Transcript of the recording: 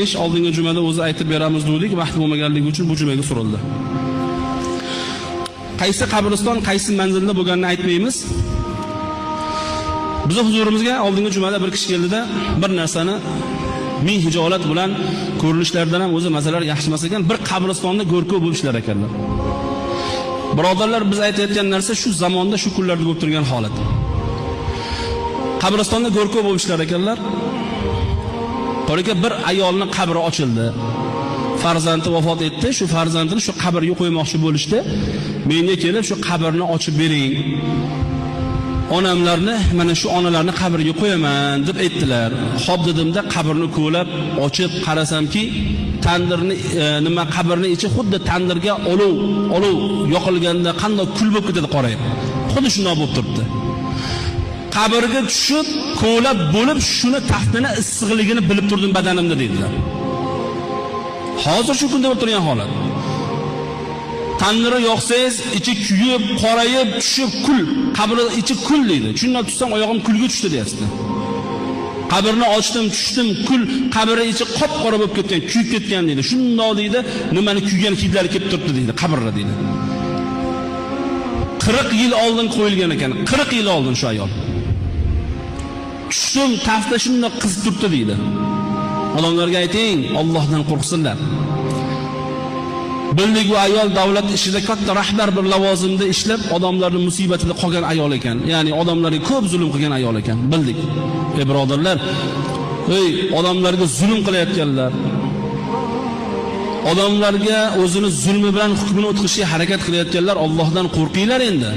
Ish oldingi jumada o'zi aytib beramiz dedik, vaqt bo'lmaganligi uchun bu jumaga surildi. Qaysi qabriston, qaysi manzilda bo'lganini aytmaymiz. Bizni huzurimizga oldingi jumada bir kishi keldida bir narsani ming hijolat bilan ko'rinishlaridan ham o'zi masalar yaxshi emas ekan, bir qabristonda go'rkov bo'lib ishlar ekanlar. Birodarlar, biz aytayotgan narsa shu zamonda, shu kunlarda bo'lib turgan holat. Qabristonda go'rkov bo'lib ishlar ekanlar. Qoraka bir ayolning qabri ochildi. Farzandi vafot etdi, shu farzandini shu qabrga qo'ymoqchi bo'lishdi. Menga kelib shu qabrni ochib bering. Onamlarni, mana shu onalarni qabriga qo'yaman deb aytdilar. Xo'p dedimda qabrni ko'lab ochib qarasamki, tandirni nima qabrni ichi xuddi tandirga olov yoqilganda qanday kul bo'lib ketadi qorayib. Xuddi shunday bo'lib turibdi. Qabrga tushib, ko'lab bo'lib shuni taftini issiqligini bilib turdim badanimda dedilar. Hozir shu kunda bo'lib turgan holat. Tandiri yoqsangiz, ichi kuyib, qorayib, tushib kul, qabri ichi kul deydi. Shundan tushsam oyog'im kulga tushdi deyapti. Qabrni ochdim, tushdim, kul, qabri ichi qop-qora bo'lib ketgan, kuyib ketgan deydi. Shundoq deydi, nimani kuygan hidlari kelib turibdi deydi, qabrda deydi. 40 yil oldin qo'yilgan ekan, 40 yil oldin shu ayol. Tushdim, tafta shundoq qizib turibdi deydi. Odamlarga ayting, Allohdan qo'rqsinlar. Bildik bu ayol davlat ishida katta rahbar bir lavozimda ishlab, odamlarning musibatida qolgan ayol ekan. Ya'ni odamlarga ko'p zulm qilgan ayol ekan. Bildik. Ey birodarlar, ey odamlarga zulm qilayotganlar, odamlarga o'zini zulmi bilan hukmini o'tkazishga harakat qilayotganlar, Allohdan qo'rqinglar endi.